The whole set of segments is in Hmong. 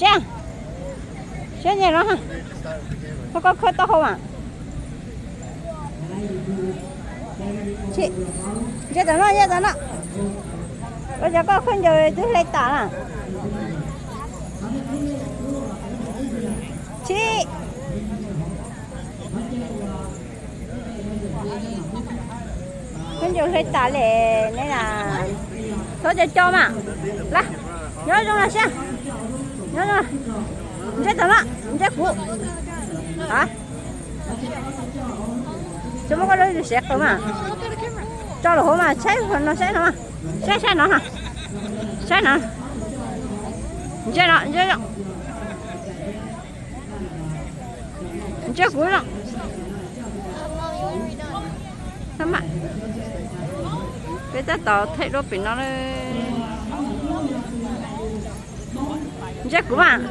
Siab, siab nyiam no. Koj khawb taub hau mas. Ntsia tom no, ntsia tom no. Ua cas koj khaub ncaws twb hle tas na? Tsis, khaub ncaws hle tas li ne na. Txhob co co mas. Lawm, nyob zoo no siab. Nyob zoo. Ntsia tom no, ntsia kuv. A, tsis muab koj lub siab qw mas. Tso los hauv mas, saib no, saib no. Saib, saib no. Saib no. Ntsia no, ntsia no. Ntsia kuv no. Peb tab tom thaij duab pem no lawm. Ntsia kuv mas.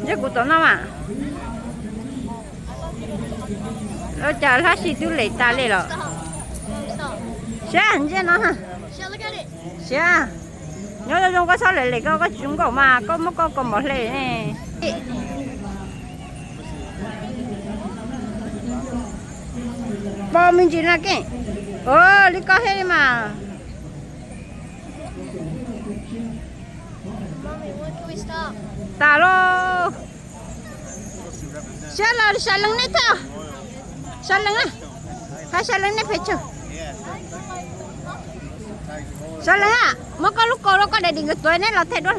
Ntsia kuv tom no mas. Ua cas hlab si twb lem tas li los? Siab, ntsia no. Siab, nyob zoo zoo, koj txhob lem lem koj, koj tsis zoo nkauj mas koj muab koj kaus mom hle ne. Pom me ntsis no keej. Li koj thiab li mas. Tas los. Siab los, sawv lees nej thiab. Sawv lees na. Hais sawv lees nej phem tsawg. Sawv lees na, muab koj lub kaus rau koj daddy nkawd tuav, neb los thaij duab.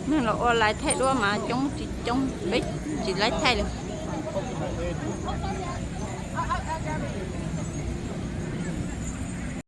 Neeg los ua live thaij duab mas coob tsis coob, peb tsis laib thaij li.